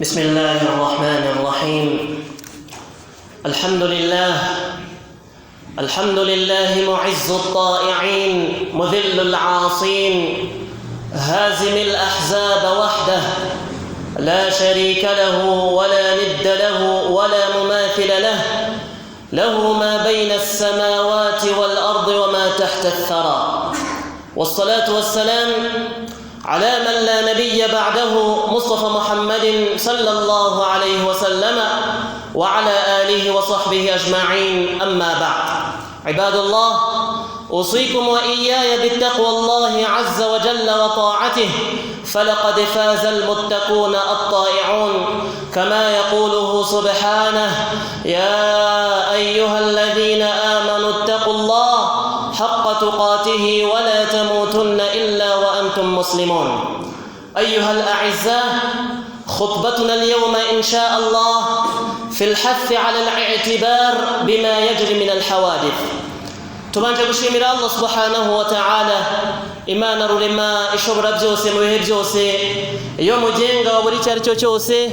بسم الله الرحمن الرحيم. الحمد لله، الحمد لله معز الطائعين، مذل العاصين، هازم الأحزاب وحده، لا شريك له ولا ند له ولا مماثل له، له ما بين السماوات والأرض وما تحت الثرى. والصلاة والسلام على من لا نبي بعده، مصطفى محمد صلى الله عليه وسلم، وعلى آله وصحبه أجمعين. أما بعد، عباد الله، أوصيكم وإياي بتقوى الله عز وجل وطاعته، فلقد فاز المتقون الطائعون، كما يقوله سبحانه: يا أيها الذين آمنوا اتقوا الله حق تقاته ولا تموتن إلا وأنتم مسلمون. أيها الأعزاء، خطبتنا اليوم إن شاء الله في الحث على الاعتبار بما يجري من الحوادث. Tubanje gushimira Allah subhanahu wa ta'ala, Imana rurema ishobora byose mu bihe byose, iyo mugenga wa buri icyo ari cyo cyose,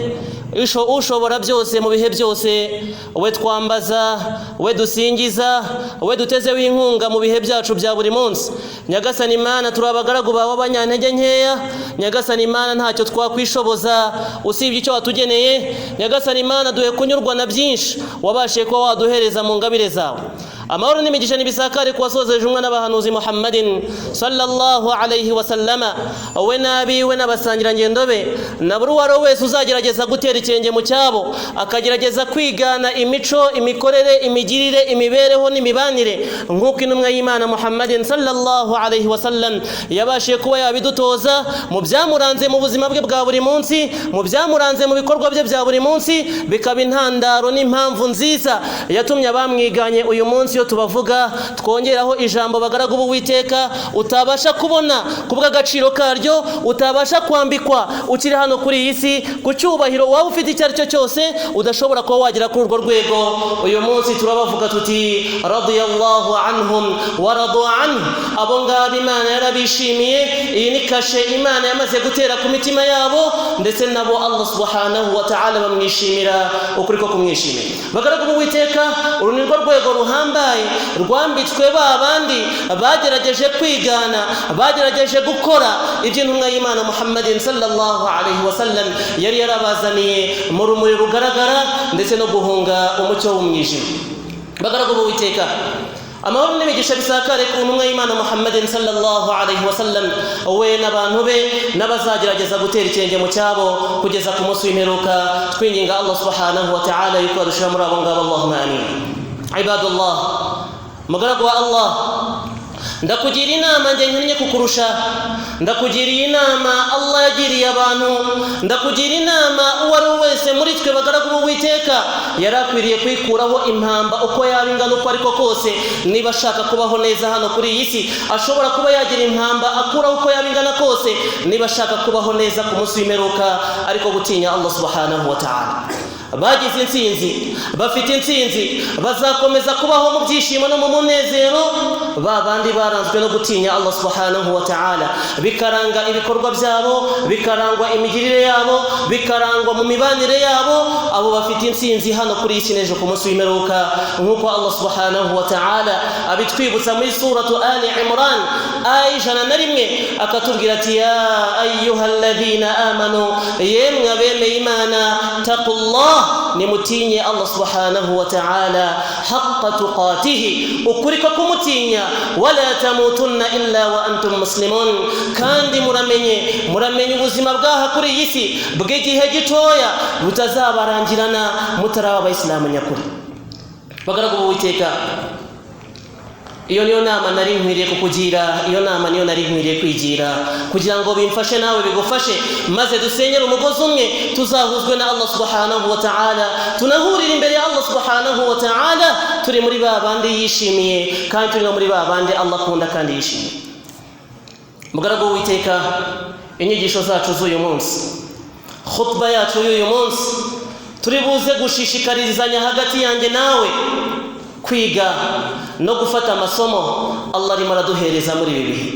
ushobora byose mu bihe byose, we twambaza, we dusingiza, we dutezeho inkunga mu bihe byacu bya buri munsi. Nyagasani Imana, turi abagaragu bawe b'abanyantege nkeya. Nyagasani Imana, ntacyo twakwishoboza usibye icyo watugeneye. Nyagasani Imana, duhe kunyurwa na byinshi wabashije kuba waduhereza mu ngabire zawe. Amahoro n'imigisha n'ibisakare ku wasozeje umwana n'abahanuzi Muhammadin sallallahu alayhi wa sallama, we n'abiwe n'abasangirangendo be, na buri uwo ari we wese uzagerageza gutera ikirenge mu cyabo, akagerageza kwigana imico, imikorere, imigirire, imibereho n'imibanire nk'uko intumwa y'Imana Muhammadin sallallahu alayhi wa sallam yabashije kuba yabidutoza mu byamuranze mu buzima bwe bwa buri munsi, mu byamuranze mu bikorwa bye bya buri munsi, bikaba intandaro n'impamvu nziza yatumye abamwiganye uyu munsi iyo tubavuga twongeraho ijambo bagaragu b'Uwiteka, utabasha kubona kubw'agaciro karyo, utabasha kwambikwa ukiri hano kuri iyi si, ku cyubahiro waba ufite icyo ari cyo cyose udashobora kuba wagera kuri urwo rwego. Uyu munsi turabavuga tuti: radiyallahu anhum wa radu anhu. Abo ngabo Imana yarabishimiye. Iyi ni kashe Imana yamaze gutera ku mitima yabo, ndetse nabo Allah subhanahu wa ta'ala bamwishimira ukuri ko kumwishimira. Bagaragu b'Uwiteka, uru ni rwo rwego ruhambaye rwambitswe ba bandi bagerageje kwigana, bagerageje gukora ibyo intumwa y'Imana Muhammadin sallallahu alayhi wa sallam yari yarabazaniye mu rumuri rugaragara, ndetse no guhunga umucyo w'umwijima. Bagaragu b'Uwiteka, amahoro n'imigisha bisakare ku ntumwa y'Imana Muhammadin sallallahu alayhi wa sallam, we n'abantu be n'abazagerageza gutera ikirenge mu cyabo kugeza ku munsi w'imperuka. Twinginga Allah subhanahu wa ta'ala yuko yadushira muri abo ngabo. Allahumma amin. Ibadallah, mugaragu wa Allah, ndakugira inama njye nkennye kukurusha, ndakugiriye inama Allah yagiriye abantu, ndakugira inama uwo ari we wese muri twe bagaragu b'Uwiteka yari akwiriye kwikuraho impamba uko yaba ingana uko ariko kose. Niba ashaka kubaho neza hano kuri iyi si, ashobora kuba yagira impamba akuraho uko yaba ingana kose, niba ashaka kubaho neza ku munsi w'imperuka, ariko gutinya Allah subhanahu wa ta'ala. Bagize intsinzi, bafite intsinzi, bazakomeza kubaho mu byishimo no mu munezero, ba bandi baranzwe no gutinya Allah subhanahu wa ta'ala, bikaranga ibikorwa byabo, bikarangwa imigirire yabo, bikarangwa mu mibanire yabo. Abo bafite intsinzi hano kuri iyi si n'ejo ku munsi w'imperuka, nk'uko Allah subhanahu wa ta'ala abitwibutsa muri suratu Ali Imran, aya 101, akatubwira ati: ya ayyuha alladhina amanu, yemwe abemeye Imana, taqullah, nimutinye Allah subhanahu wa ta'ala, haqqa tuqatihi, ukuri ko kumutinya, wala tamutunna illa wa antum muslimun. Kandi muramenye, muramenye ubuzima bwaha kuri iyi si bw'igihe gitoya butazabarangirana mutaraba abayisilamu nyakuri. Bagaragu b'Uwiteka, iyo niyo nama nari nkwiriye kukugira, iyo nama niyo nari nkwiriye kwigira kugira ngo bimfashe nawe bigufashe, maze dusenyere umugozi umwe, tuzahuzwe na Allah subhanahu wa ta'ala, tunahurira imbere ya Allah subhanahu wa ta'ala turi muri ba bandi yishimiye, kandi turi no muri ba bandi Allah akunda kandi yishimiye. Mugaragu w'Uwiteka, inyigisho zacu z'uyu munsi, khutba yacu y'uyu munsi, turi buze gushishikarizanya hagati yanjye nawe kwiga no gufata amasomo Allah arimo araduhereza muri ibi bihe.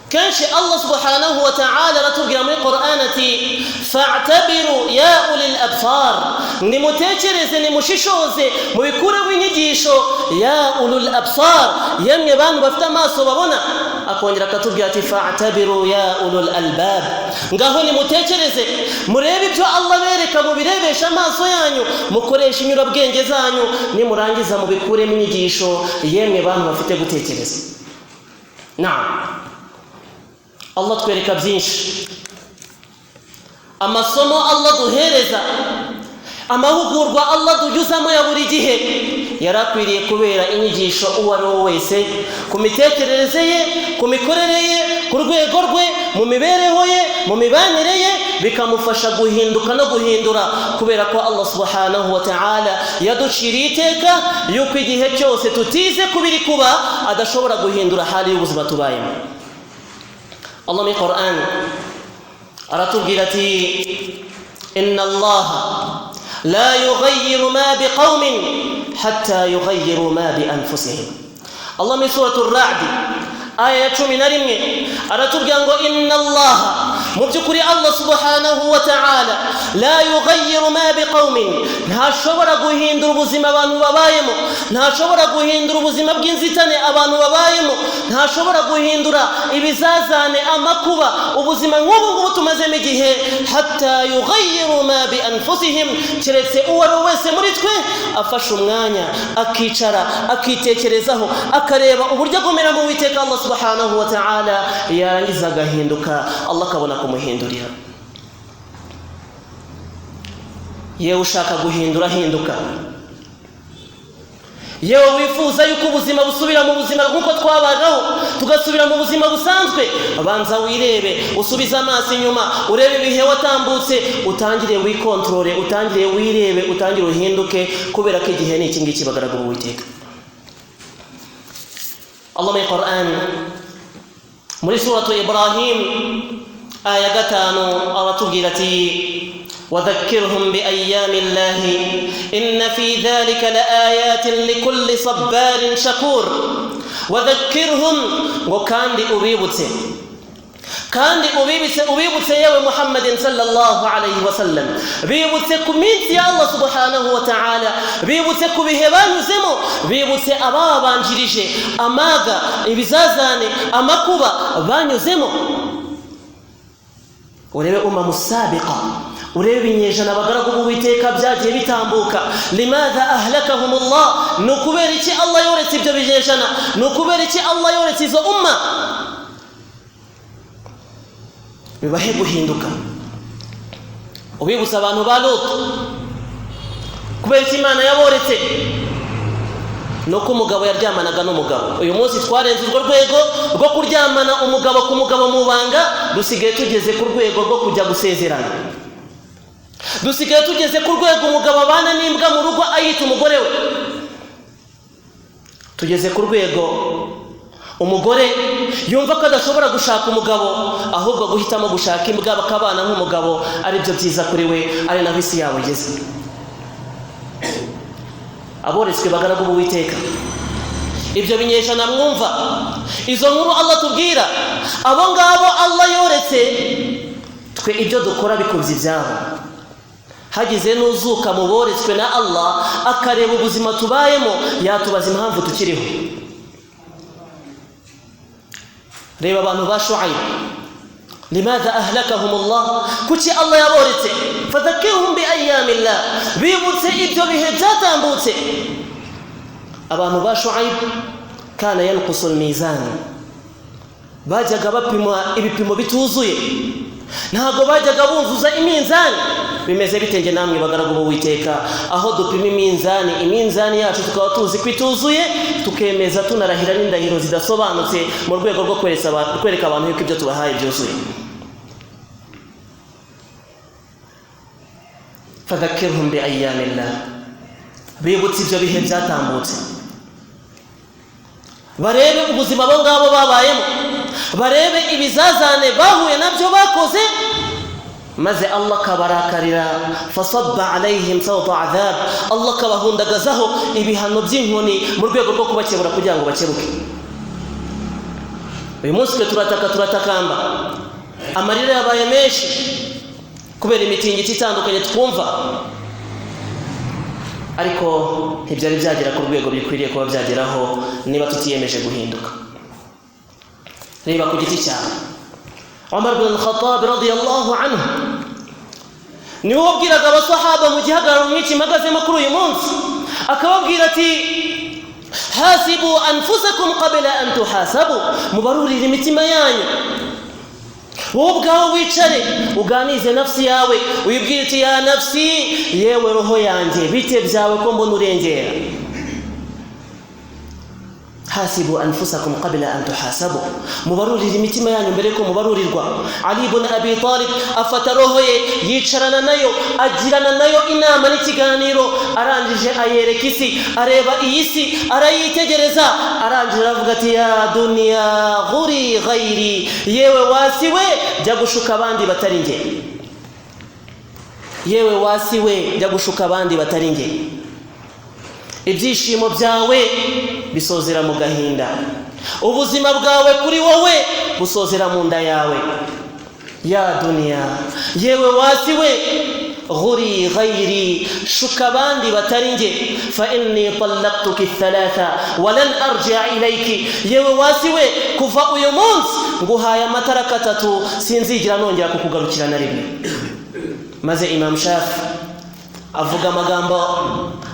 Kenshi Allah subhanahu wa ta'ala aratubwira muri Qur'an ati: Fa'tabiru ya ulil absar, nimutekereze, nimushishoze, mubikureho inyigisho. Ya ulul absar, yemwe bantu bafite amaso babona. Akongera akatubwira ati fa'tabiru ya ulul albab, ngaho nimutekereze, murebe ibyo Allah bereka, mubirebesha amaso yanyu, mukoresha inyurabwenge zanyu, nimurangiza mubikuremo inyigisho, yemwe bantu bafite gutekereza. Naam, Allah twereka byinshi, amasomo Allah duhereza, amahugurwa Allah tunyuzamo ya buri gihe yarakwiriye kubera inyigisho uwo ari we wese ku mitekerereze ye, ku mikorere ye, ku rwego rwe, mu mibereho ye, mu mibanire ye, bikamufasha guhinduka no guhindura, kubera ko Allah subhanahu wa ta'ala yaduciriye iteka yuko igihe cyose tutize kubiri kuba adashobora guhindura hali y'ubuzima tubayemo. Allah muri Qur'an aratubwira ati inna Allah la yughayyiru ma biqaumin hatta yughayyiru ma bi anfusihim. Allah muri suratul Ra'd aya ya 11 aratubwira ngo inna Allah, mu by'ukuri Allah subhanahu wa ta'ala, la yughayyiru ma biqaumin, ntashobora guhindura ubuzima abantu babayemo, ntashobora guhindura ubuzima bw'inzitane abantu babayemo, ntashobora guhindura ibizazane, amakuba, ubuzima nk'ubu ngubu tumazemo igihe, hatta yughayyiru ma bi anfusihim, keretse uwo ari we wese muri twe afashe umwanya akicara akitekerezaho, akareba uburyo agomera mu Uwiteka Allah subhanahu wa ta'ala, yarangiza agahinduka, Allah akabona kumuhindurira. Yewe ushaka guhindura hinduka, yewe wifuza yuko ubuzima busubira mu buzima nk'uko twabagaho, tugasubira mu buzima busanzwe, abanza wirebe, usubize amaso inyuma, urebe ibihe watambutse, utangire wikontorore, utangire wirebe, utangire uhinduke, kubera ko igihe ni iki ngiki bagaragara Uwiteka. Allah muri Qur'an muri suratu Ibrahim aya 5 aratubwira ati وذكرهم بأيام الله إن في ذلك لآيات لكل صبار شكور. وذكرهم, وكاندي أبيبتي، kandi ubibutse yewe Muhammadin sallallahu alayhi wa sallam, bibutse ku minsi ya Allah subhanahu wa ta'ala, bibutse ku bihe banyuzemo, bibutse ababanjirije, amaga, ibizazane, amakuba banyuzemo. Urebe umamu sabiqa, urebe ibinyejana abagaragu b'Uwiteka byagiye bitambuka. Limadha ahlakahum Allah, ni ukubera iki Allah yoretse ibyo binyejana? Ni ukubera iki Allah yoretse izo umma? Bibahe guhinduka. Ubibutsa abantu ba Lot, kubera iki Imana yaboretse? Nuko umugabo yaryamanaga n'umugabo. Uyu munsi twarenze urwo rwego rwo kuryamana umugabo ku mugabo mu banga, dusigaye tugeze ku rwego rwo kujya gusezerana, dusigaye tugeze ku rwego umugabo abana n'imbwa mu rugo ayita umugore we, tugeze ku rwego umugore yumva ko adashobora gushaka umugabo, ahubwo guhitamo gushaka imbwa bakabana nk'umugabo aribyo byiza kuri we, ari naho isi yabo igeze. Aboretswe bagaragu b'Uwiteka, ibyo binyejana mwumva, izo nkuru Allah tubwira, abo ngabo Allah yoretse, twe ibyo dukora bikubye ibyabo. Hagize n'uzuka mu boretswe na Allah akareba ubuzima tubayemo, yatubaza impamvu tukiriho. Reba abantu ba Shu'aib, limadha ahlakahum Allah, kuki Allah yaboretse? Fadhakkirhum bi ayyamillah, bibutse ibyo bihe byatambutse. Abantu ba Shu'aib kana yanqusu al-mizan, bajyaga bapima ibipimo bituzuye, ntago bajyaga buzuza iminzani. Bimeze bitenge namwe bagaragu b'Uwiteka, aho dupima iminzani, iminzani yacu tukaba tuzi ko ituzuye, tukemeza tunarahira n'indahiro zidasobanutse mu rwego rwo kwereka abantu yuko ibyo tubahaye byuzuye. Fadhakkirhum bi ayyamillah, bibutse ibyo bihe byatambutse, barebe ubuzima bo ngabo babayemo, barebe ibizazane bahuye nabyo bakoze, maze Allah akabarakarira. Fasabba alayhim sawta adhab, Allah akabahundagazaho ibihano by'inkoni mu rwego rwo kubakebura kugira ngo bakebuke. Uyu munsi twe turataka, turatakamba, amarira yabaye menshi. Kubera imitingito itandukanye twumva, ariko ntibyari byagera ku rwego bikwiriye kuba byageraho niba tutiyemeje guhinduka. Reba ku giti cyawe. Umar bin al-Khattab radiyallahu anhu niwe wabwiraga abasahaba mu gihagararo nk'iki mpagazemo kuri uyu munsi, akababwira ati hasibu anfusakum qabla an tuhasabu, mubarurire imitima yanyu. Wowe ubwawe wicare uganize nafsi yawe, uyibwire uti ya nafsi, yewe roho yanjye, bite byawe ko mbona urengera. Hasibu anfusakum qabla an tuhasabu, mubarurire imitima yanyu mbere ko mubarurirwa. Ali ibn Abi Talib afata roho ye, yicarana nayo, agirana nayo inama n'ikiganiro, arangije ayereka isi, areba iyi si arayitegereza, arangije aravuga ati ya dunya ghuri ghairi, yewe wasi we jya gushuka abandi batari nge, yewe wasi we jya gushuka abandi batari nge. Ibyishimo byawe bisozera mu gahinda, ubuzima bwawe kuri wowe busozera mu nda yawe. Ya dunya, yewe wasi we, ghuri ghairi, shuka abandi batari nge. Fa inni talaqtuki thalatha wa lan arji'a ilayki, yewe wasi we, kuva uyu munsi nguhaye amataraka atatu, sinzigira nongera kukugarukira na rimwe. Maze Imam Shafi avuga amagambo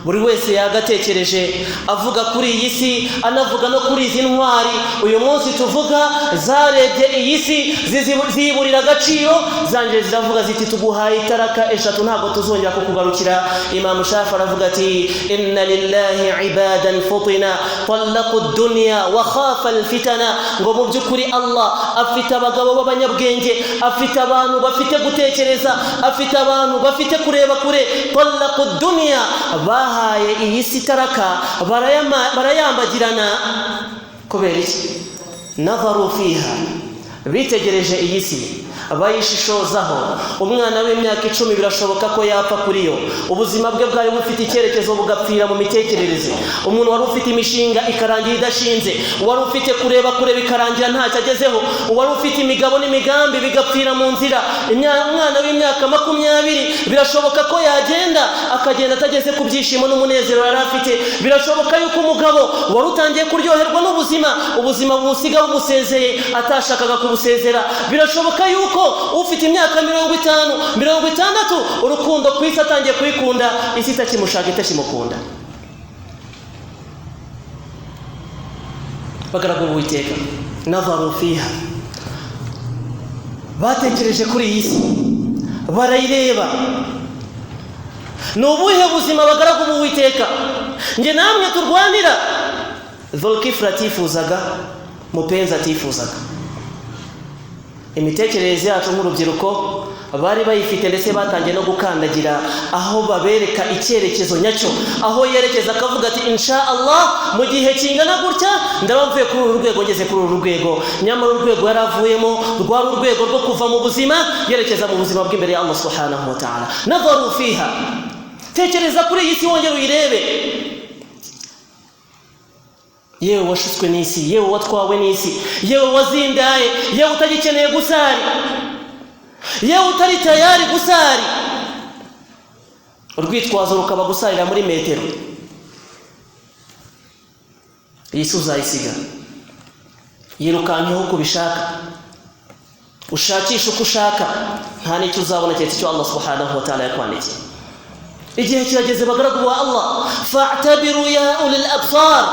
buri wese yagatekereje, avuga kuri iyi si, anavuga no kuri izi ntwari uyu munsi tuvuga zarebye iyi si ziburira agaciro, zanjye ziravuga ziti tuguhaye itaraka eshatu ntabwo tuzongera kukugarukira. Imam Shafi aravuga ati inna lillahi ibadan futina talaqu ad-dunya wa khafa al-fitana, ngo mu by'ukuri Allah afite abagabo b'abanyabwenge, afite abantu bafite gutekereza, afite abantu bafite kureba kure. Talaqu ad-dunya, bahaye iyi si taraka, barayambagirana. Kubera iki? Nazaru fiha, bitegereje iyi si bayishishozaho. Umwana w'imyaka 10 birashoboka ko yapfa kuri yo, ubuzima bwe bwari bufite icyerekezo bugapfira mu mitekerereze. Umuntu wari ufite imishinga ikarangira idashinze, wari ufite kureba kure bikarangira ntacyo agezeho, wari ufite imigabo n'imigambi bigapfira mu nzira. Umwana w'imyaka 20 birashoboka ko yagenda akagenda atageze ku byishimo n'umunezero yari afite. Birashoboka yuko umugabo wari utangiye kuryoherwa n'ubuzima, ubuzima busiga bumusezeye atashakaga kubusezera. Birashoboka yuko ufite imyaka 50, 60 urukundo ku isi atangiye kuyikunda, isi itakimushaka, itakimukunda. Bagaragu b'Uwiteka, nazaru fiha, batekereje kuri iyi si barayireba. Ni ubuhe buzima bagaragu b'Uwiteka nge namwe turwanira? Dhulkifla atifuzaga, Mupenzi atifuzaga. Imitekerereze yacu nk'urubyiruko bari bayifite, ndetse batangiye no gukandagira aho babereka icyerekezo nyacyo, aho yerekeza akavuga ati insha Allah mu gihe kingana gutya ndaba mvuye kuri uru rwego ngeze kuri uru rwego. Nyamara urwego yaravuyemo rwari urwego rwo kuva mu buzima yerekeza mu buzima bw'imbere ya Allah subhanahu wa ta'ala. Nazaru fiha, tekereza kuri iyi si wongere uyirebe. Yewe washutswe n'isi, yewe watwawe n'isi, yewe wazindaye, yewe utagikeneye gusari, yewe utari tayari gusari, urwitwazo rukaba gusarira muri metero. Iyi si uzayisiga, yirukankeho uko ubishaka, ushakishe uko ushaka, nta n'icyo uzabona keretse icyo Allah subhanahu wa ta'ala yakwandikiye. Igihe kirageze bagaragu ba Allah, fa'tabiru ya ulil absar,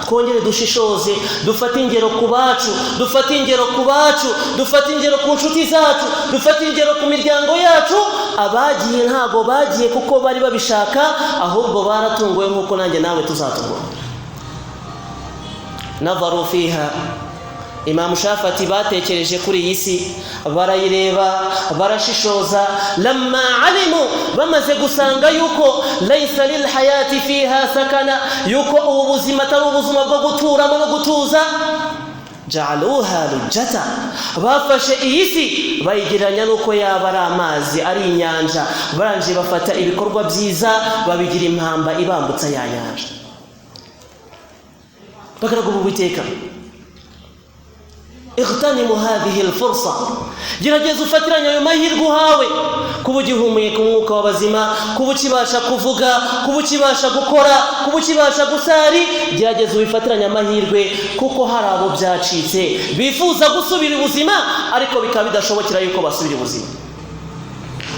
twongere dushishoze, dufate ingero ku bacu, dufate ingero ku bacu, dufate ingero ku nshuti zacu, dufate ingero ku miryango yacu. Abagiye ntago bagiye kuko bari babishaka, ahubwo baratunguwe nk'uko nanjye nawe tuzatungurwa. Nazaru fiha, Imam Shafi batekereje kuri iyi si barayireba, barashishoza. Lamma alimu, bamaze gusanga yuko laysa lil hayati fiha sakana, yuko ubu buzima atari ubuzima bwo guturamo no gutuza. Ja'aluha lujjata, bafashe iyi si bayigereranya nuko yaba ari amazi, ari inyanja, barangije bafata ibikorwa byiza babigira impamba ibambutsa ya nyanja. Bagaragu b'Uwiteka, ightanimu hadhihi alfursa, gerageza ufatiranye ayo mahirwe uhawe. kuba ugihumeka umwuka w'abazima, kuba ukibasha kuvuga, kuba ukibasha gukora, kuba ukibasha gusari, gerageza ubifatiranye amahirwe, kuko hari abo byacitse bifuza gusubira ubuzima ariko bikaba bidashobokera yuko basubira ubuzima.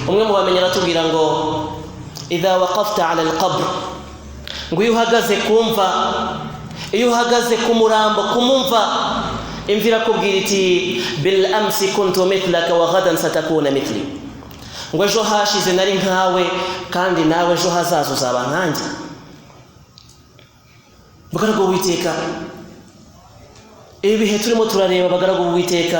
Umwe mu bamenyi aratubwira ngo idha waqafta ala alqabr, ngo iyo uhagaze kumva, iyo uhagaze ku murambo kumumva, imva irakubwira iti bil amsi kuntu mithlaka wa ghadan satakuna mithli, ngo ejo hashize nari nkawe kandi nawe ejo hazaza uzaba nkanjye. Bagaragu b'Uwiteka, ibi bihe turimo turareba, bagaragu b'Uwiteka,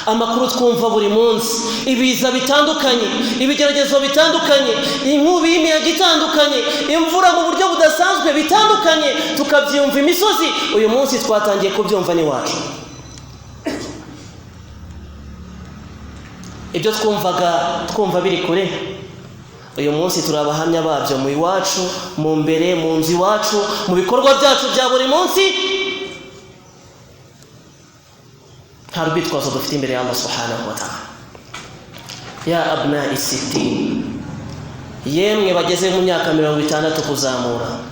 amakuru twumva buri munsi, ibiza bitandukanye, ibigeragezo bitandukanye, inkubi y'imiyaga itandukanye, imvura mu buryo budasanzwe bitandukanye, tukabyumva imisozi. Uyu munsi twatangiye kubyumva n'iwacu. Ibyo twumvaga twumva biri kure, uyu munsi turabahamya babyo mu iwacu, mu mbere, mu nzu iwacu, mu bikorwa byacu bya buri munsi. Nta rwitwazo dufite imbere ya Allah subhanahu wa ta'ala. Ya abna isittin, yemwe bageze mu myaka 60 kuzamura,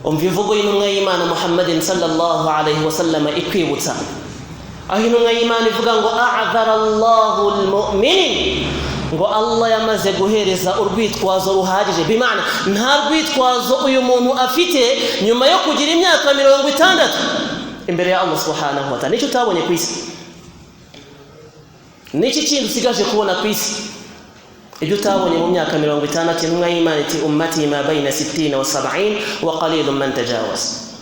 umva imvugo y'intumwa y'Imana Muhammadin sallallahu alayhi wa sallam ikwibutsa, aho intumwa y'Imana ivuga ngo a'adhara Allahu al-mu'minin, ngo Allah yamaze guhereza urwitwazo ruhagije. Bimana nta rwitwazo uyu muntu afite nyuma yo kugira imyaka 60 imbere ya Allah subhanahu wa ta'ala. Nicyo utabonye ku isi, niki kintu usigaje kubona ku isi, ibyo utabonye mu myaka 60. Intumwa y'Imana iti ummati ma bayna 60 wa 70 wa qalilun man tajawaz.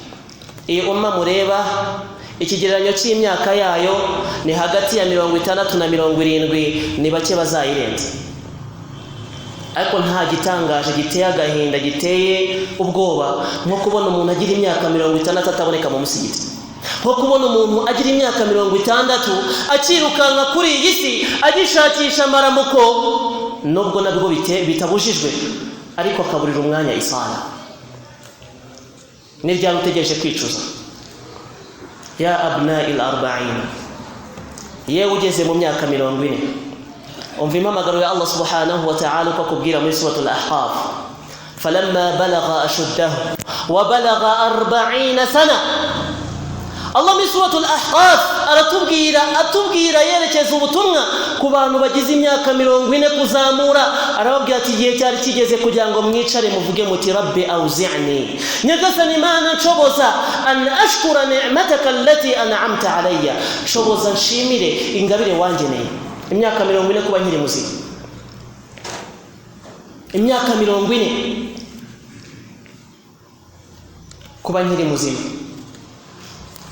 Iyi umma mureba, ikigereranyo cy'imyaka yayo ni hagati ya 60 na 70, ni bake bazayirenza. Ariko nta gitangaje giteye agahinda, giteye ubwoba nko kubona umuntu agira imyaka 60 ataboneka mu musigiti, nko kubona umuntu agira imyaka 60 akirukanka kuri iyi si agishakisha amaramuko, nubwo nabwo bitabujijwe, ariko akaburira umwanya isala. Ni ryari utegereje kwicuza? Ya abna il 40, yewe ugeze mu myaka 40, umva impamagaro ya Allah subhanahu wa ta'ala uko akubwira muri suratul Ahqaf: falamma balagha ashuddahu wa balagha 40 sana. Allah muri suratul Ahqaf aratubwira, atubwira yerekeza ubutumwa ku bantu bagize imyaka 40 kuzamura, arababwira ati igihe cyari kigeze kugira ngo mwicare muvuge muti rabbi awzi'ni, nyagasani Imana nshoboza, an ashkura ni'mataka allati an'amta alayya, nshoboza nshimire ingabire wangeneye. Imyaka 40 kuba nkiri muzima, imyaka 40 kuba nkiri muzima,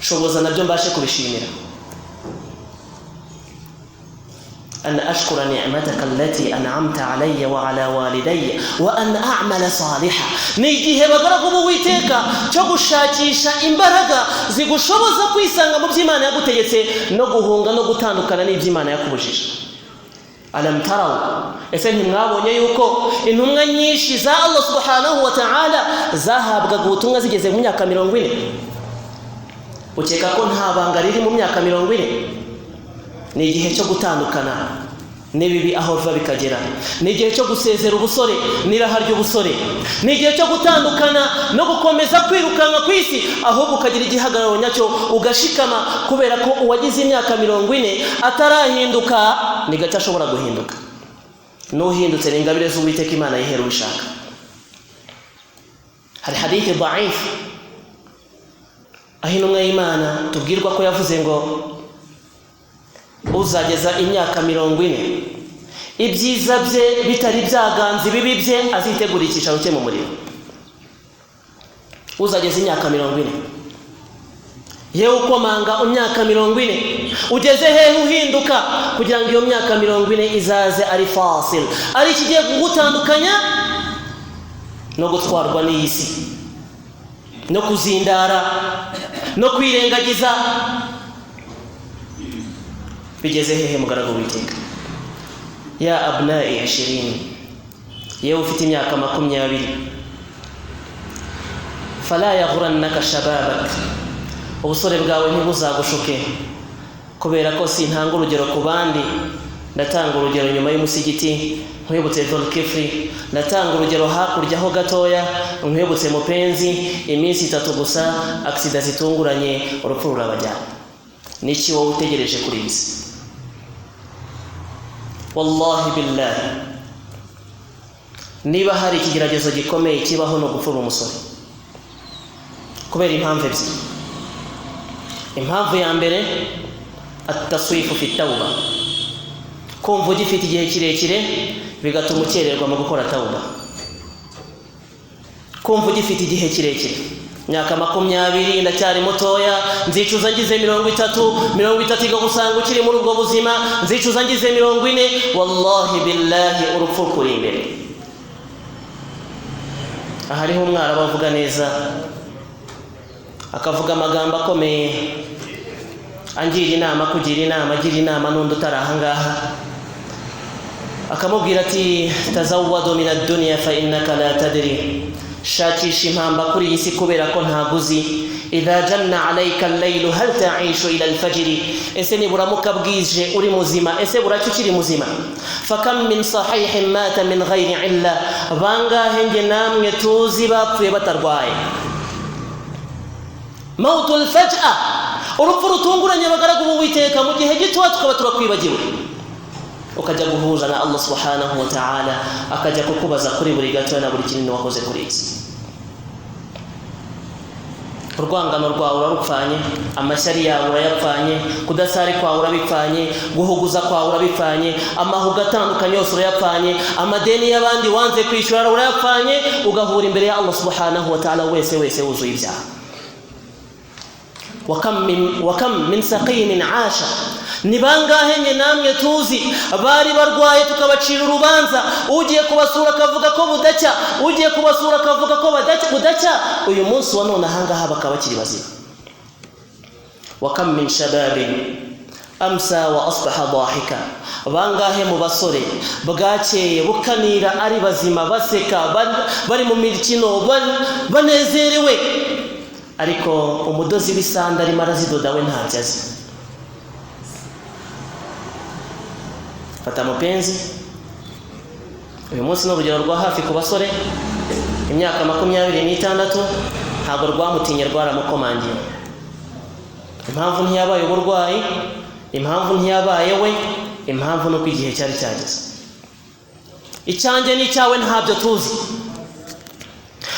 shoboza nabyo mbashe kubishimira. An ashkura ni'mataka allati an'amta alayya wa ala walidayya wa an a'mala salihan. Ni igihe bagaragu b'Uwiteka cyo gushakisha imbaraga zigushoboza kwisanga mu by'Imana yagutegetse no guhunga no gutandukana n'iby'Imana yakubujije. Alam taraw, ese ntimwabonye yuko intumwa nyinshi za Allah subhanahu wa ta'ala zahabwaga ubutumwa zigeze mu myaka 40? Ukeka ko nta banga riri mu myaka 40? Ni igihe cyo gutandukana n'ibibi aho biva bikagera, ni igihe cyo gusezera ubusore n'iraha ry'ubusore, ni igihe cyo gutandukana no gukomeza kwirukanka ku isi, ahubwo ukagira igihagararo nyacyo ugashikama, kubera ko uwagize imyaka 40 atarahinduka ni gake ashobora guhinduka. N'uhindutse ni ingabire z'Uwiteka Imana yihera ubishaka. Hari hadithi dhaif aho intumwa y'Imana tubwirwa ko yavuze ngo uzageza imyaka 40 ibyiza bye bitari byaganza ibibi bye azitegura icyicaro cye mu muriro. Uzageza imyaka 40, yewe ukomanga imyaka 40, ugeze hehe uhinduka kugira ngo iyo myaka 40 izaze ari fasil, ari ikigiye kugutandukanya no gutwarwa n'iyi si, no kuzindara, no kwirengagiza. Bigeze hehe mugaragu w'Uwiteka? Ya abnai 20, yewe ufite imyaka 20, fala yaghurannaka shababak, ubusore bwawe ntibuzagushuke, kubera ko sintanga urugero ku bandi, Ndatanga urugero nyuma y'umusigiti nkwibutse Dhul-Kifli, ndatanga urugero hakurya ho gatoya nkwibutse Mupenzi, iminsi 3 gusa aksida zitunguranye urupfu rurabajyana. Niki wowe utegereje kuri iyi si? Wallahi billahi, niba hari ikigeragezo gikomeye kibaho no gupfura umusore kubera impamvu ebyiri. Impamvu ya mbere, at-taswifu fi tawba, kumva ugifite igihe kirekire bigatuma ukererwa mu gukora tawba. Kumva ugifite igihe kirekire, myaka 20 ndacyari mutoya, nzicuza ngize 30, 30 igagusanga ukiri muri ubwo buzima, nzicuza ngize 40. Wallahi billahi, urupfu kuri imbere. Ahariho umwara bavuga neza, akavuga amagambo akomeye, angira inama, kugira inama, agira inama n'undi utari aha ngaha, akamubwira ati tazawwadu min ad-dunya fa innaka la tadri, shakisha impamba kuri iyi si kubera ko ntaguzi. Idha janna alayka al-laylu hal ta'ishu ila al-fajri, ese niburamuka bwije uri muzima, ese buracyo ukiri muzima? Fakam min sahihin mata min ghayri illa, bangahe nge namwe tuzi bapfuye batarwaye. Mautul faj'a, urupfu rutunguranye abagaragu b'Uwiteka mu gihe gito tukaba turakwibagiwe, ukajya guhuza na Allah subhanahu wa ta'ala, akajya kukubaza kuri buri gato na buri kintu wakoze kuri iki. Urwangano rwawe urarupfanye, amashyari yawe urayapfanye, kudasari kwawe urabipfanye, guhuguza kwawe urabipfanye, amahuga atandukanye yose urayapfanye, amadeni y'abandi wanze kwishyura urayapfanye, ugahura imbere ya Allah subhanahu wa ta'ala wese wese wuzuye ibyaha. Wakam min saqimin asha, ni bangahe nye namwe tuzi bari barwaye tukabacira urubanza, ugiye kubasura akavuga ko budacya, ugiye kubasura akavuga ko budacya, uyu munsi wa none ahangaha bakaba bakiri bazima. Wakam min shababin amsa wa asbaha dahika, bangahe mu basore bwakeye bukanira ari bazima, baseka, bari mu mikino, banezerewe, ariko umudozi w'isanda arimo arazidoda we ntabyo azi. Fata Mupenzi, uyu munsi ni urugero rwa hafi ku basore, imyaka 26 ntabwo rwamutinye, rwaramukomangiye. Impamvu ntiyabaye uburwayi, impamvu ntiyabaye we, impamvu nuko igihe cyari cyageze. Icyanjye n'icyawe ntabyo tuzi.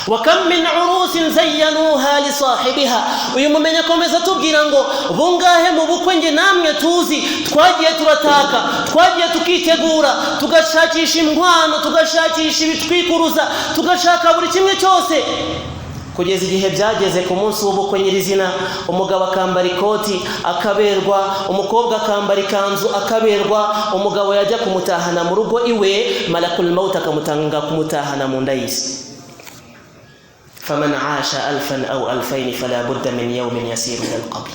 Wakam min urusin zayyanuha li sahibiha, uyu mumenye akomeza tubwira ngo bungahe mu bukwe nge namwe tuzi twagiye turataka, twagiye tukitegura, tugashakisha inkwano, tugashakisha ibitwikuruza, tugashaka buri kimwe cyose, kugeza igihe byageze ku munsi w'ubukwe nyirizina, umugabo akambara ikoti akaberwa, umukobwa akambara ikanzu akaberwa, umugabo yajya kumutahana mu rugo iwe, malakul maut akamutanga kumutahana mu nda y'isi. Faman aasha 1000 au 2000 fala budda min yawmin yasiru ila al-qabr.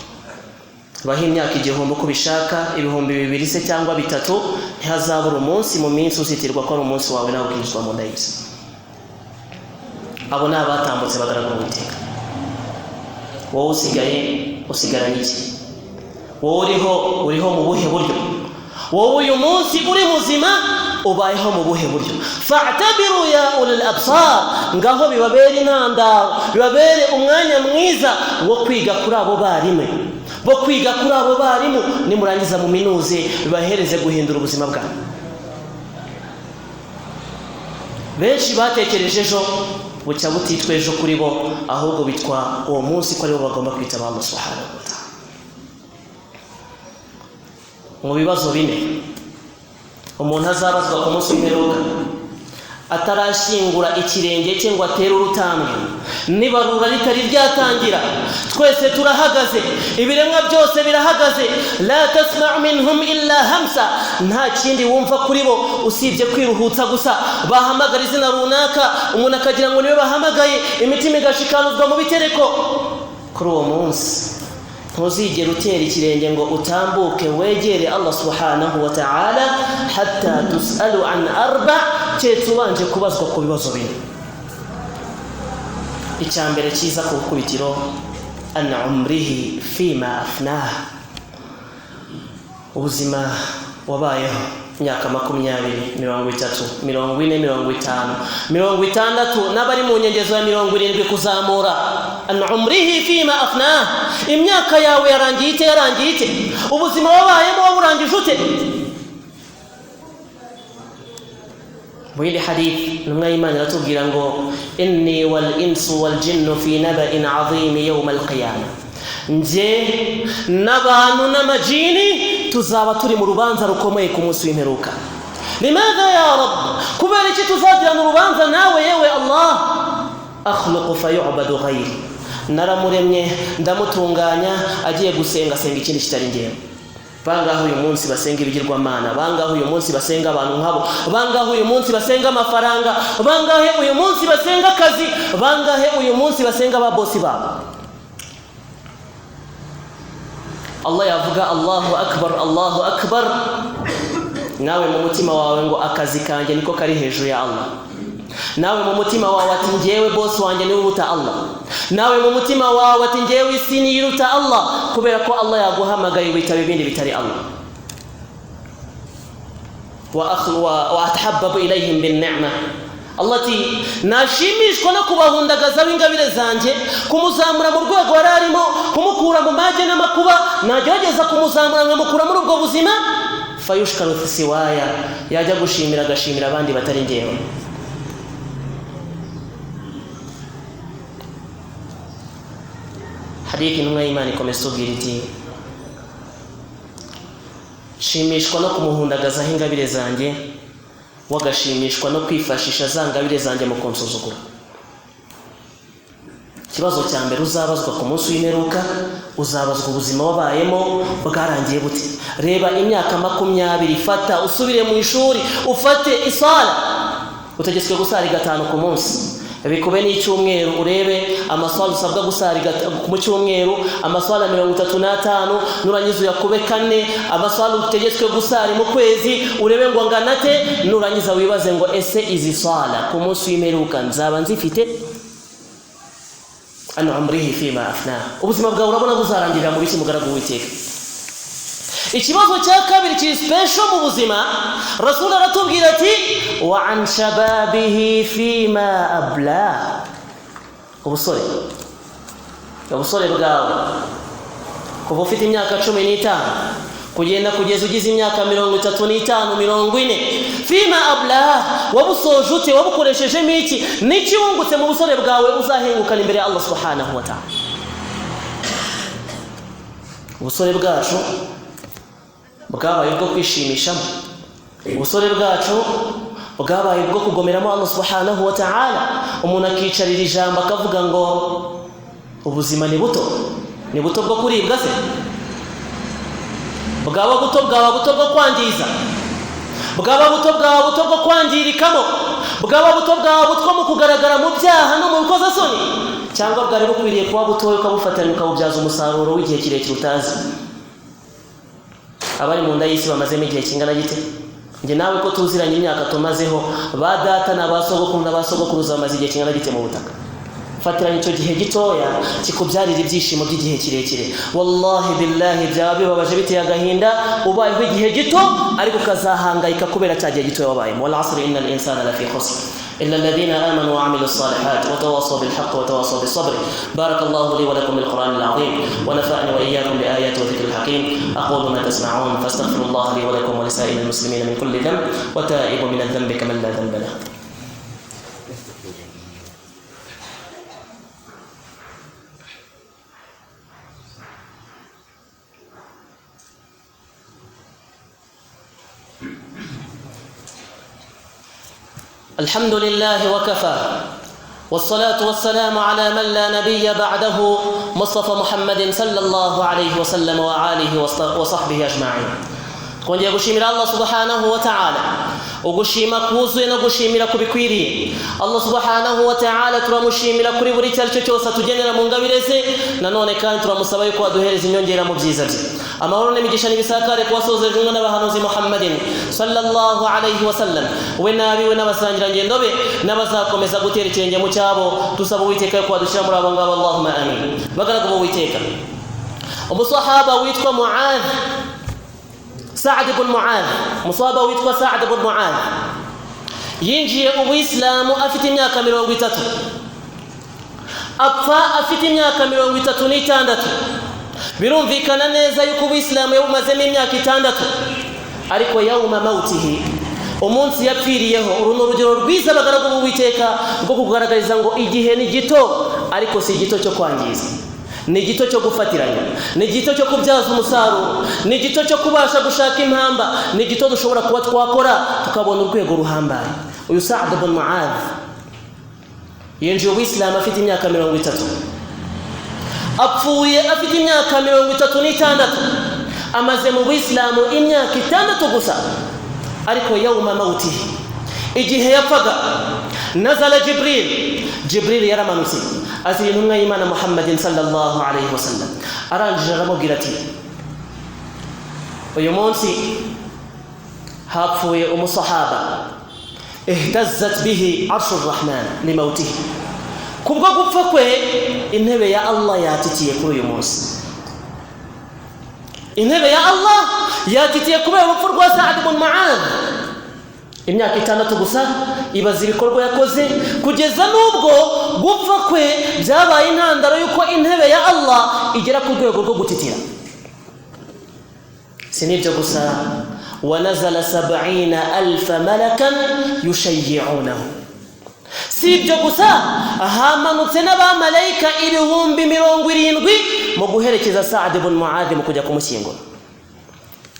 Baho imyaka 1000 uko bishaka, 2000 se cyangwa 3, ntihazabura umunsi mu minsi uzitirwa ko ari umunsi wawe nawe ukinjizwa mu nda y'isi. Abo ni abatambutse bagaragara Uwiteka. Wowe usigaye usigaranye iki? Wowe uriho mu buhe buryo? Wowe uyu munsi uri muzima ubayeho mu buhe buryo? Fa'tabiru ya ulul absar, ngaho bibabere intandaro, bibabere umwanya mwiza wo kwiga kuri abo barimu, bo kwiga kuri abo barimu, nimurangiza mu minuze bibahereze guhindura ubuzima bwabo. Benshi batekereje ejo bucya butitwa ejo kuri bo, ahubwo bitwa uwo munsi ko aribo bagomba kwitaba Allah subhanahu wa ta'ala. Mu bibazo bine umuntu azabazwa ku munsi w'imperuka atarashingura ikirenge cye ngo atere urutambwe, nibarura ritari ryatangira, twese turahagaze, ibiremwa byose birahagaze, la tasma'u minhum illa hamsa, nta kindi wumva kuri bo usibye kwiruhutsa gusa. Bahamagara izina runaka, umuntu akagira ngo niwe bahamagaye, imitima igashikanuzwa mu bitereko. Kuri uwo munsi ntuzigera utera ikirenge ngo utambuke wegere Allah subhanahu wa ta'ala, hatta tusalu an arba, keretse ubanje kubazwa ku bibazo bine. Icya mbere cyiza ku bukubitiro, an umrihi fima afnah, ubuzima wabayeho Imyaka 20, 30, 40, 50, 60, n'abari mu nyengezo ya 70 kuzamura. An umrihi fima afnah, imyaka yawe yarangiye ite? Yarangiye ite? Ubuzima wabayemo waburangije ute? Muri hadith intumwa y'Imana iratubwira ngo inni wal insu wal jinnu fi naba'in 'azim yawm al qiyamah, nje n'abantu n'amajini tuzaba turi mu rubanza rukomeye ku munsi w'imperuka. Limadha ya Rabb, kubera iki tuzagirana urubanza nawe yewe Allah? Akhluqu fayu'badu ghayri, naramuremye ndamutunganya, agiye gusenga senga ikindi kitari ngewe. Bangaho uyu munsi basenga ibigirwamana, bangaho uyu munsi basenga abantu nkabo, bangaho uyu munsi basenga amafaranga, bangahe uyu munsi basenga akazi, bangahe uyu munsi basenga ba bosi babo. Allah yavuga Allahu akbar, Allahu akbar, nawe mu mutima wawe ngo akazi kanjye niko kari hejuru ya Allah. Nawe mu mutima wawe ati ngewe boss wanjye niwe uruta Allah. Nawe mu mutima wawe ati ngewe isi niyiruta Allah, kubera ko Allah yaguhamagaye witaba ibindi bitari Allah. Wa atahabbabu ilayhim bin ni'ma, Allah ati nashimishwa no kubahundagaza b'ingabire zanjye, kumuzamura mu rwego yari arimo, kumukura mu mage n'amakuba, nagerageza kumuzamura nkamukura muri ubwo buzima. Fayushkaru siwaya, yajya gushimira agashimira abandi batari ngewe. Hadithi intumwa y'Imana ikomeza itubwira iti shimishwa no kumuhundagazaho ingabire zanjye, wagashimishwa no kwifashisha za ngabire zanjye mu kunsuzugura. Ikibazo cya mbere uzabazwa ku munsi w'imperuka, uzabazwa ubuzima wabayemo bwarangiye bute. Reba imyaka 20, fata usubire mu ishuri, ufate isala, utegetswe gusari 5 ku munsi, bikube n'icyumweru, urebe amaswala usabwa gusari mu cyumweru, amaswala 35, nurangiza uyakube 4, amaswala utegetswe gusari mu kwezi urebe ngo anganate, nurangiza wibaze ngo ese izi swala ku munsi w'imperuka nzaba nzifite? An umrihi fima afna, ubuzima bwawe urabona buzarangirira mu biki mugaragu w'Uwiteka? Ikibazo cya kabiri kiri special mu buzima, Rasul aratubwira ati wa an shababihi fima abla, ubusore bwawe kuva ufite imyaka 15 kugenda kugeza ugize imyaka 35, 40, fima abla, wabusoje ute? Wabukoreshejemo iki? Niki wungutse mu busore bwawe uzahengukana imbere ya Allah subhanahu wa ta'ala? Ubusore bwacu bwabaye ubwo kwishimishamo, ubusore bwacu bwabaye ubwo kugomeramo Allah subhanahu wa ta'ala. Umuntu akicarira ijambo akavuga ngo ubuzima ni buto, ni buto bwo kuribwa se? Bwaba buto, bwaba buto bwo kwangiza, bwaba buto, bwaba buto bwo kwangirikamo, bwaba buto, bwaba buto mu kugaragara mu byaha no mu bikozasoni, cyangwa bwari bukwiriye kuba butoya ukabufatanya ukabubyaza umusaruro w'igihe kirekire utazi. Abari mu nda y'isi bamazemo igihe kingana gite? Njye nawe ko tuziranye imyaka tumazeho, ba data na ba sogokuru na ba sogokuruza bamaze igihe kingana gite mu butaka? Fatiranya icyo gihe gitoya kikubyarira ibyishimo by'igihe kirekire. Wallahi billahi byaba bibabaje biteye agahinda ubayeho igihe gito ariko ukazahangayika kubera cya gihe gitoya wabayemo. Wal asri innal insana lafi khusr إلا الذين آمنوا وعملوا الصالحات وتواصوا بالحق وتواصوا بالصبر. بارك الله لي ولكم بالقرآن العظيم ونفعني وإياكم بآيات وذكر الحكيم. أقول ما تسمعون فاستغفر الله لي ولكم ولسائر المسلمين من كل ذنب وتائب من الذنب كمن لا ذنب له. الحمد لله وكفى، والصلاة والسلام على من لا نبي بعده مصطفى محمد صلى الله عليه وسلم وآله وصحبه أجمعين. Twongeye gushimira Allah subhanahu wa ta'ala, ugushima kuzuye no gushimira kubikwiriye. Allah subhanahu wa ta'ala turamushimira kuri buri icyo aricyo cyose atugenera mu ngabire ze, nanone kandi turamusaba yuko aduhereza inyongera mu byiza bye. Amahoro n'imigisha n'ibisakare ku wasozeje umwe n'abahanuzi Muhammadin sallallahu alayhi wa sallam, we n'abiwe n'abasangirangendo be n'abazakomeza gutera ikirenge mu cyabo. Dusaba Uwiteka yuko adushyira muri abo ngabo, Allahumma amin. Bagaragu b'Uwiteka, umusahaba witwa Muadh Saad ibn Muadh, umusahaba witwa Saad ibn Muadh yinjiye ubuyisilamu afite imyaka 30, apfa afite imyaka 36. Birumvikana neza yuko ubuyisilamu yabumazemo imyaka 6, ariko yauma mautihi, umunsi yapfiriyeho. Uru ni urugero rwiza abagaragu b'Uwiteka rwo kugaragariza ngo igihe ni gito, ariko si gito cyo kwangiza, ni gito cyo gufatiranya, ni gito cyo kubyaza umusaruro, ni gito cyo kubasha gushaka impamba, ni gito dushobora kuba twakora tukabona urwego ruhambaye. Uyu Saad ibn Muadh yinjiye ubuyisilamu afite imyaka 30, apfuye afite imyaka 36, amaze mu buyisilamu imyaka 6 gusa. Ariko yauma mautihi, igihe yapfaga, nazala Jibril, Jibril yaramanutse azira intumwa y'Imana Muhammadin sallallahu alayhi wasallam, arangije aramubwira ati uyu munsi hapfuye umusahaba ihtazzat bihi arshu rrahman limautihi, kubwo gupfa kwe intebe ya Allah yatitiye kuri uyu munsi. Intebe ya Allah yatitiye kubera urupfu rwa Saad ibn Muadh. Imyaka 6 gusa, ibaza ibikorwa yakoze kugeza n'ubwo gupfa kwe byabaye intandaro y'uko intebe ya Allah igera ku rwego rwo gutitira. Si n'ibyo gusa, wanazala 70,000 malakan yushayyi'unahu. Si ibyo gusa, hamanutse n'abamalayika 70,000 mu guherekeza Saad ibn Muadh mu kujya kumushyingura.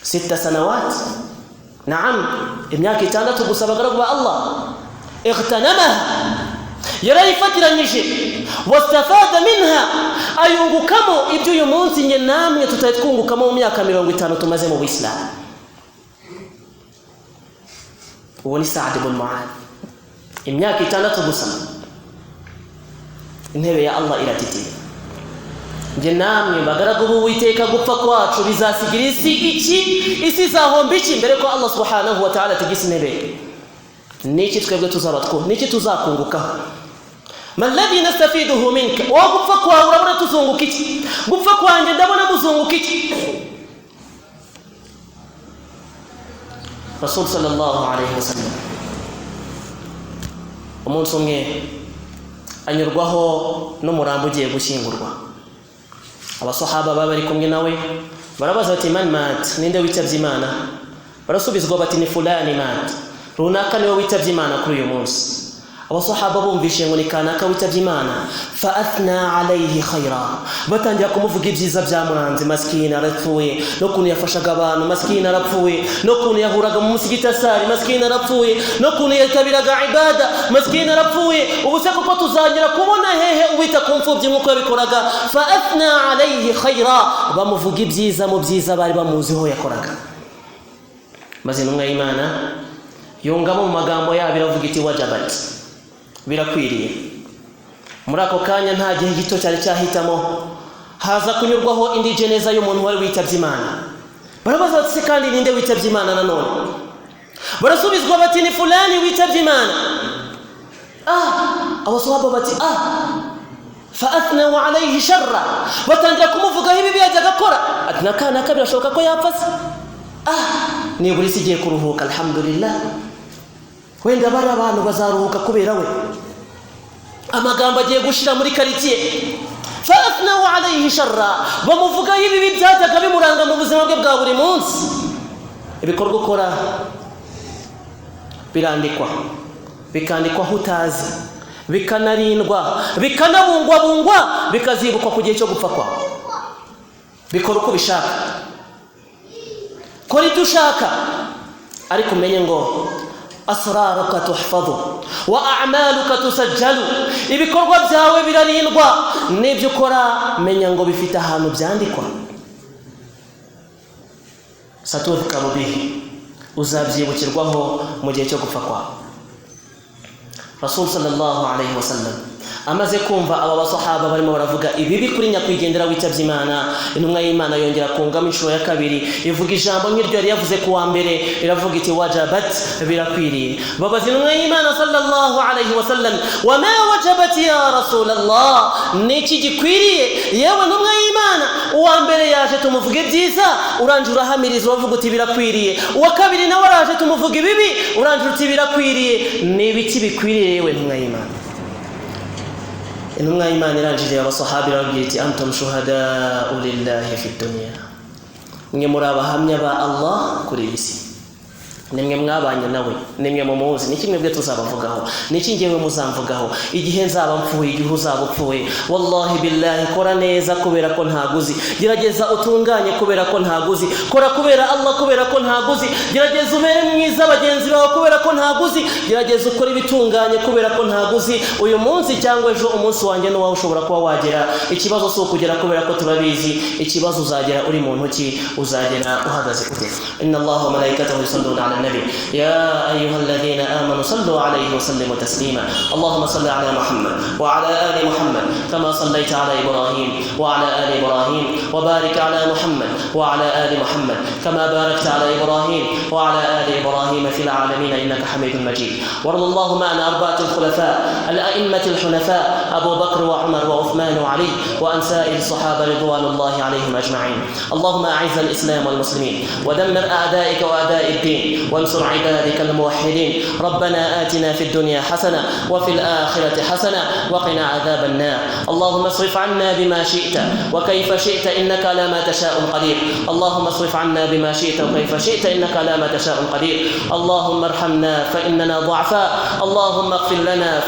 6 sanawat, naam, imyaka 6 gusa abagaragu ba Allah ightanamaha, yarayifatiranyije, wastafada minha, ayungukamo ibyo uyu munsi njye namwe tutari twungukamo mu myaka 50 tumaze mu Buislamu. Uwo ni Saad ibn Muadh, imyaka 6 gusa, intebe ya Allah iratitiye. Njye namwe bagaragu b'Uwiteka, gupfa kwacu bizasigira isi iki? Isi izahomba iki mbere ko Allah subhanahu wa ta'ala atigisa intebe? Niki twebwe tuzaba two? Niki tuzakungukaho? Ma alladhi nastafiduhu minka, wowe gupfa kwawe urabona tuzunguka iki? Gupfa kwanjye ndabona muzunguka iki? Rasul sallallahu alayhi wasallam umunsi umwe anyurwaho n'umurambo ugiye gushyingurwa. Abasahaba baba bari kumwe nawe barabaza bati man mat, ninde witabye Imana? Barasubizwa bati ni fulani mat, runaka niwe witabye Imana kuri uyu munsi. Abasahaba bumvishe ngo ni kanaka witabye Imana, fa athna alayhi khaira, batangira kumuvuga ibyiza byamuranze. Maskini arapfuye, no kuntu yafashaga abantu, maskini arapfuye, no kuntu yahuraga mu musigiti asari, maskini arapfuye, no kuntu yitabiraga ibada, maskini arapfuye. Ubu se koko tuzongera kubona hehe uwita ku mfubyi nk'uko yabikoraga? Fa athna alayhi khaira, bamuvuga ibyiza mu byiza bari bamuziho yakoraga. Maze intumwa y'Imana yungamo mu magambo yabo iravuga iti wajabat, birakwiriye. Muri ako kanya nta gihe gito cyari cyahitamo, haza kunyurwaho indi jeneza y'umuntu wari witabye Imana. Barabaza bati kandi ninde witabye Imana nanone? Barasubizwa bati ni fulani witabye Imana. Abasahaba bati fa athnau alayhi sharra, batangira kumuvugaho ibibi yajyaga akora. Ati nakanaka birashoboka ko yapfa se? Nibura isi igiye kuruhuka, alhamdulillah, wenda bari abantu bazaruhuka kubera we. Amagambo agiye gushira muri quartier. Fa athnau alayhi sharra, bamuvugaho ibibi byajyaga bimuranga mu buzima bwe bwa buri munsi. Ibikorwa ukora birandikwa, bikandikwa aho utazi, bikanarindwa, bikanabungwabungwa, bikazibukwa ku gihe cyo gupfa kwawe. Bikora uko ubishaka, kora ibyo ushaka, ariko umenye ngo asraruka tuhfadhu wa a'maluka tusajjalu, ibikorwa byawe birarindwa, n'ibyo ukora menya ngo bifite ahantu byandikwa. Satudhkaru bihi, uzabyibukirwaho mu gihe cyo gupfa kwawe. Rasul sallallahu alayhi wasallam Amaze kumva aba basahaba barimo baravuga ibibi kuri nyakwigendera witabye Imana, intumwa y'Imana yongera kungamo inshuro ya kabiri, ivuga ijambo nk'iryo yari yavuze ku wa mbere, iravuga iti wajabat, birakwiriye. Babaza intumwa y'Imana sallallahu alayhi wa sallam, wama wajabat ya Rasulallah, niki gikwiriye yewe ntumwa y'Imana? Uwa mbere yaje tumuvuga ibyiza, uranje urahamiriza uravuga uti birakwiriye. Uwa kabiri nawe araje tumuvuga ibibi, uranje uti birakwiriye. Ni ibiki bikwiriye yewe ntumwa y'Imana? Intumwa y'Imana iranjiriye abasahabi irababwira iti antum shuhadau lillahi fi dunya, mwe muri abahamya ba Allah kuri iyi si, nimwe mwabanye nawe, nimwe mumuzi, niki mwebwe tuzabavugaho, niki ngewe muzamvugaho igihe nzaba mpfuye, igihe uzaba upfuye. Wallahi billahi, kora neza kubera ko ntaguzi, gerageza utunganye kubera ko ntaguzi, kora kubera Allah kubera ko ntaguzi, gerageza ubere mwiza bagenzi bawe kubera ko ntaguzi, gerageza ukore ibitunganye kubera ko ntaguzi. Uyu munsi cyangwa ejo umunsi wanjye n'uwawe ushobora kuba wagera. Ikibazo si ukugera kubera ko turabizi, ikibazo uzagera uri mu ntoki, uzagera uhagaze ute. Inna Allaha wa malaikatahu yusalluna ala النبي يا أيها الذين آمنوا صلوا عليه وسلموا تسليما. اللهم صل على محمد وعلى آل محمد كما صليت على إبراهيم وعلى آل إبراهيم، وبارك على محمد وعلى آل محمد كما باركت على إبراهيم وعلى آل إبراهيم في العالمين إنك حميد مجيد. وارض اللهم عن أربعة الخلفاء الأئمة الحنفاء أبو بكر وعمر وعثمان وعلي وعن سائر الصحابة رضوان الله عليهم أجمعين. اللهم أعز الإسلام والمسلمين ودمر أعدائك وأعداء الدين وانصر عبادك الموحدين. ربنا آتنا في الدنيا حسنة وفي الآخرة حسنة وقنا عذاب النار. اللهم اصرف عنا بما شئت وكيف شئت إنك على ما تشاء قدير. اللهم اصرف عنا بما شئت وكيف شئت إنك على ما تشاء قدير. اللهم ارحمنا فإننا ضعفاء، اللهم اغفر لنا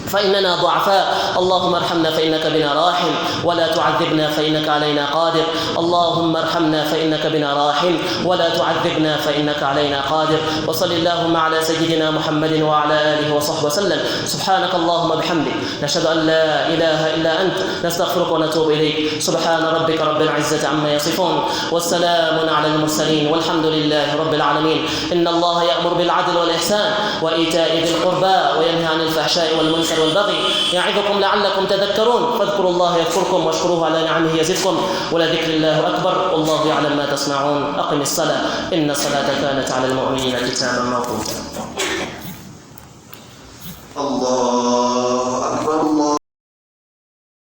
فإننا ضعفاء، اللهم ارحمنا فإنك بنا راحم، ولا تعذبنا فإنك علينا قادر. اللهم ارحمنا فإنك بنا راحم، ولا تعذبنا فإنك علينا قادر. وصل اللهم على سيدنا محمد وعلى آله وصحبه وسلم. سبحانك اللهم بحمدك، نشهد أن لا إله إلا أنت، نستغفرك ونتوب إليك. سبحان ربك رب العزة عما يصفون، والسلام على المرسلين، والحمد لله رب العالمين. إن الله يأمر بالعدل والإحسان وإيتاء ذي القربى وينهى عن الفحشاء والمنكر والبغي يعظكم لعلكم تذكرون. فاذكروا الله يذكركم واشكروه على نعمه يزدكم، ولذكر الله أكبر، والله يعلم ما تصنعون. أقم الصلاة، إن الصلاة كانت على المؤمنين كتابا موقوتا.